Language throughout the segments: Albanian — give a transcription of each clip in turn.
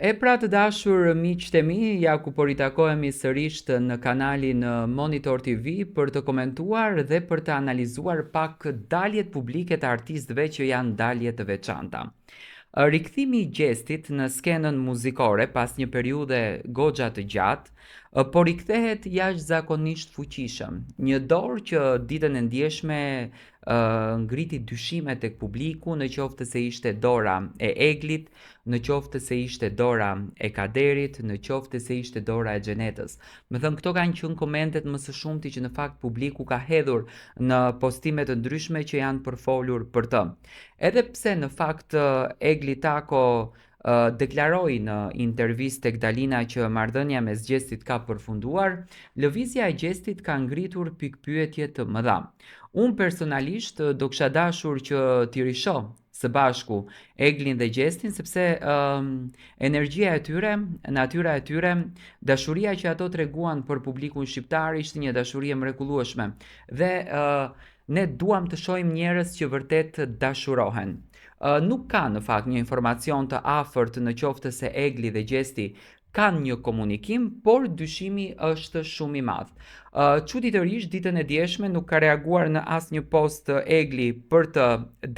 E pra të dashur miqtë e mi, ja ku po ritakohemi sërish në kanalin Monitor TV për të komentuar dhe për të analizuar pak daljet publike të artistëve që janë dalje të veçanta. Rikthimi i Gjestit në skenën muzikore pas një periudhe goxha të gjatë, po rikthehet jashtëzakonisht fuqishëm. Një dorë që ditën e ndjeshme ngriti dyshime tek publiku në qoftë se ishte dora e Eglit, në qoftë se ishte dora e Kaderit, në qoftë se ishte dora e Xhenetës. Domethënë këto kanë qenë komentet më së shumti që në fakt publiku ka hedhur në postime të ndryshme që janë përfolur për të. Edhe pse në fakt Egli Tako deklaroi në intervistë tek Dalina që marrëdhënia mes Gjestit ka përfunduar, lëvizja e Gjestit ka ngritur pikëpyetje të mëdha. Unë personalisht do kisha dashur që t'i rishoh së bashku Eglin dhe Gjestin sepse um, energjia e tyre, natyra e tyre, dashuria që ato treguan për publikun shqiptar ishte një dashuri e mrekullueshme. Dhe uh, ne duam të shohim njerëz që vërtet dashurohen. Uh, nuk ka në fakt një informacion të afërt në qoftë se Egli dhe Gjesti kanë një komunikim, por dyshimi është shumë i madh. Uh, çuditërisht ditën e djeshme nuk ka reaguar në asnjë post Egli për të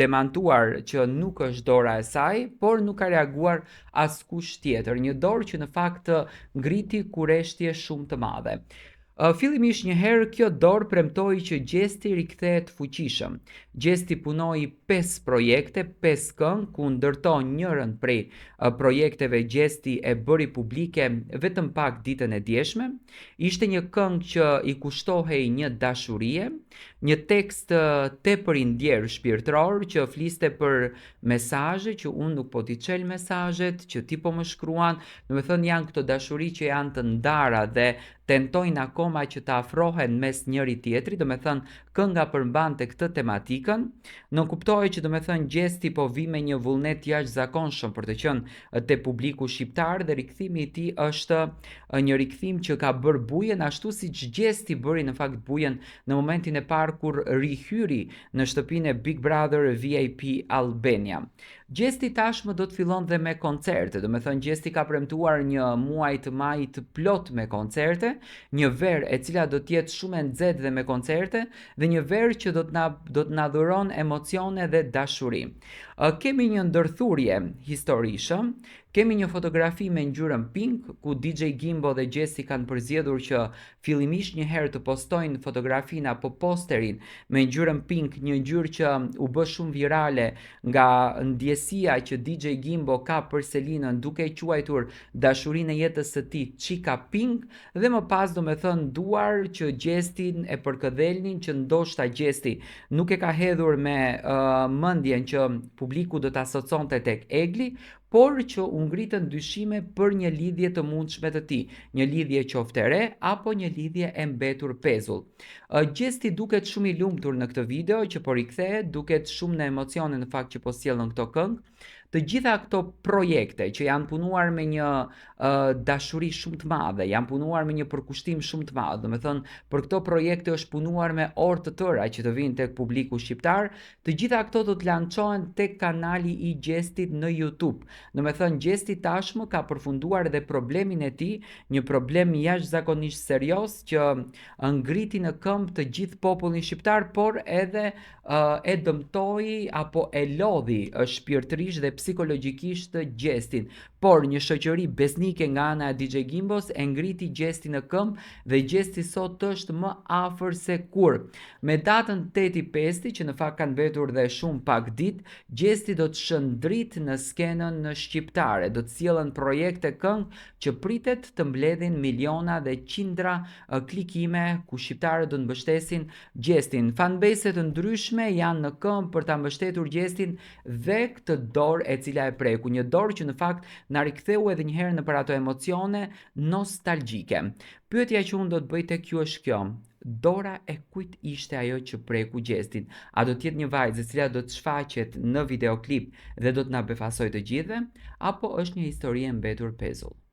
demantuar që nuk është dora e saj, por nuk ka reaguar askush tjetër, një dorë që në fakt ngriti kureshtje shumë të madhe. Fillimisht një herë kjo dorë premtoi që Gjesti rikthehet fuqishëm. Gjesti punoi 5 projekte, 5 këngë, ku ndër to njërën prej projekteve Gjesti e bëri publike vetëm pak ditën e djeshme. Ishte një këngë që i kushtohej një dashurie, një tekst tepër i ndjerë shpirtëror që fliste për mesazhe që unë nuk po t'i çel mesazhet, që ti po më shkruan, domethënë janë këto dashuri që janë të ndara dhe tentojnë akoma që të afrohen mes njëri tjetrit, domethënë kënga përmbante këtë tematikën, nënkuptohej që domethënë Gjesti po vi me një vullnet jashtëzakonshëm për të qenë te publiku shqiptar dhe rikthimi i tij është një rikthim që ka bërë bujën ashtu siç Gjesti bëri në fakt bujën në momentin e parë kur rihyri në shtëpinë e Big Brother VIP Albania. Gjesti tashmë do të fillon dhe me koncerte, domethënë Gjesti ka premtuar një muaj të majit plot me koncerte, një verë e cila do të jetë shumë e nxehtë dhe me koncerte dhe një verë që do të na do të na dhuron emocione dhe dashuri. Kemi një ndërthurje historishë, kemi një fotografi me ngjyrën pink ku DJ Gimbo dhe Gjesti kanë përzgjedhur që fillimisht një herë të postojnë fotografinë apo posterin me ngjyrën pink, një ngjyrë që u bë shumë virale nga ndjesia që DJ Gimbo ka për Selinën duke e quajtur dashurinë e jetës së tij Çika Pink dhe më pas domethënë duar që Gjestin e përkëdhelnin që ndoshta Gjesti nuk e ka hedhur me uh, mendjen që publiku do ta asocionte tek Egli, por që u ngritën dyshime për një lidhje të mundshme të tij, një lidhje qoftë e re apo një lidhje e mbetur pezull. Gjesti duket shumë i lumtur në këtë video që po rikthehet, duket shumë në emocione në fakt që po sjell në këto këngë. Të gjitha këto projekte që janë punuar me një uh, dashuri shumë të madhe, janë punuar me një përkushtim shumë të madh, domethënë për këto projekte është punuar me orë të tëra që të vinë tek publiku shqiptar, Të gjitha këto do të lançohen tek kanali i Gjestit në YouTube. Domethënë Gjesti tashmë ka përfunduar edhe problemin e tij, një problem jashtëzakonisht serioz që ngriti në këmbë të gjithë popullin shqiptar, por edhe e dëmtoi apo e lodhi shpirtërisht dhe psikologjikisht Gjestin. Por një shoqëri besnike nga ana e DJ Gimbos e ngriti Gjestin në këmbë dhe Gjesti sot është më afër se kurrë. Me datën 8 i pesti, që në fakt kanë mbetur dhe shumë pak ditë, Gjesti do të shndritë në skenën shqiptare, do të sjellën projekte këngë që pritet të mbledhin miliona dhe qindra klikime ku shqiptarët do të mbështesin Gjestin. Fanbase të ndryshme janë në këmbë për ta mbështetur Gjestin dhe këtë dorë e cila e preku, një dorë që në fakt na riktheu edhe një herë nëpër ato emocione nostalgjike. Pyetja që unë do të bëj tek ju është kjo, dora e kujt ishte ajo që preku Gjestin? A do të jetë një vajzë e cila do të shfaqet në videoklip dhe do të na befasojë të gjithëve, apo është një histori e mbetur pezull?